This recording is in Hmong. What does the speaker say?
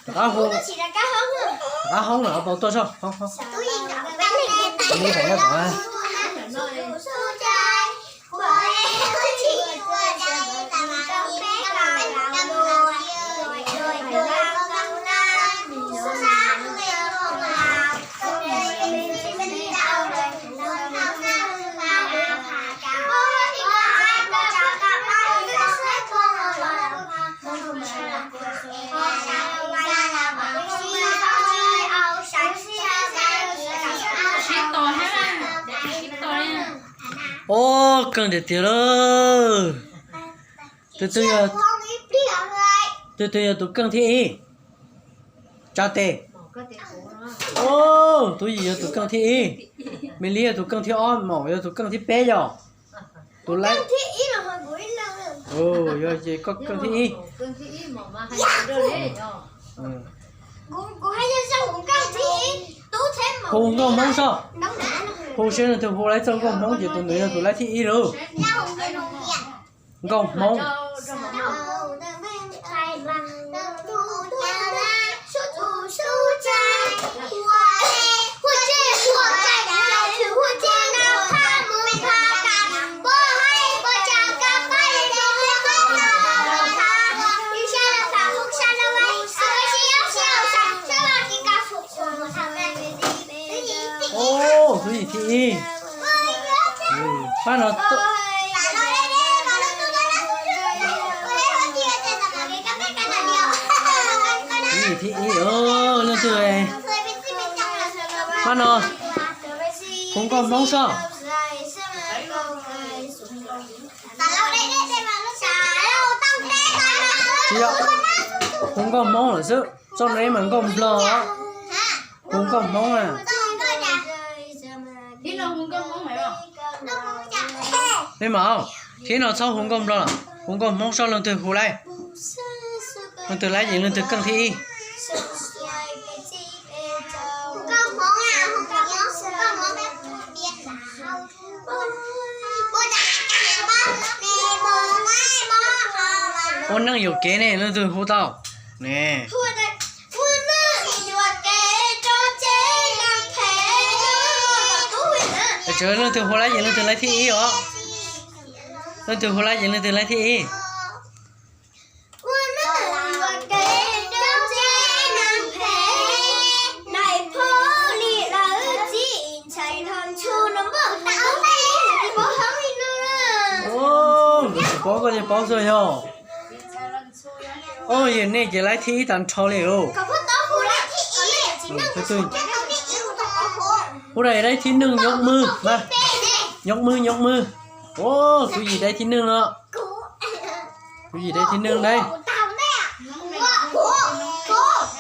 Rov qab hu, rov qab hoob lawm, pau tuaj soj hoob hoob. Li pem nyob tom. Ua, keej tiag tiag lawm. Tus twg yog, tus twg yog tus keej thib ib? Tsa tes. Tus Yim yog tus keej thib ib, Me Li yog tus keej thib ob, Maum yog tus keej thib peb yog. Tus laib, yog ces koj keej thib ib. Hu nkauj Hmoob soj, hu seb leej twg hu laib txoj nkauj Hmoob ces tus ntawd yog tus laib thib ib lauj. Nkauj Hmoob. Tus Yim thib ib. Pab no, tus Yim thib ib, leej twg? Pab no, hu nkauj Hmoob soj. Tsis yog, hu nkauj Hmoob lawm xwb, txoj no mas nkauj Nplog os. Hu nkauj Hmoob na. Mej mam, thib no txhob hu nkauj Nplog lawm, hu nkauj Hmoob soj, leej twg hu laib, leej twg laib ces leej twg keej thib ib. Ua neej yuam kev ne, leej twg hu tau ne? Tseem leej twg hu laib ces leej twg laib thib ib os. Leej twg hu laib ces leej twg laib thib ib. Tsis paub koj thiaj paub xwb yog. Os, yog nej ces laib thib ib tag nrho li lauj. Hu daim laib thib neej nyob mwg, nyob mwg nyob mwg. Os, kuv yim daim thib neej no. Kuv yim daim thib neej ne.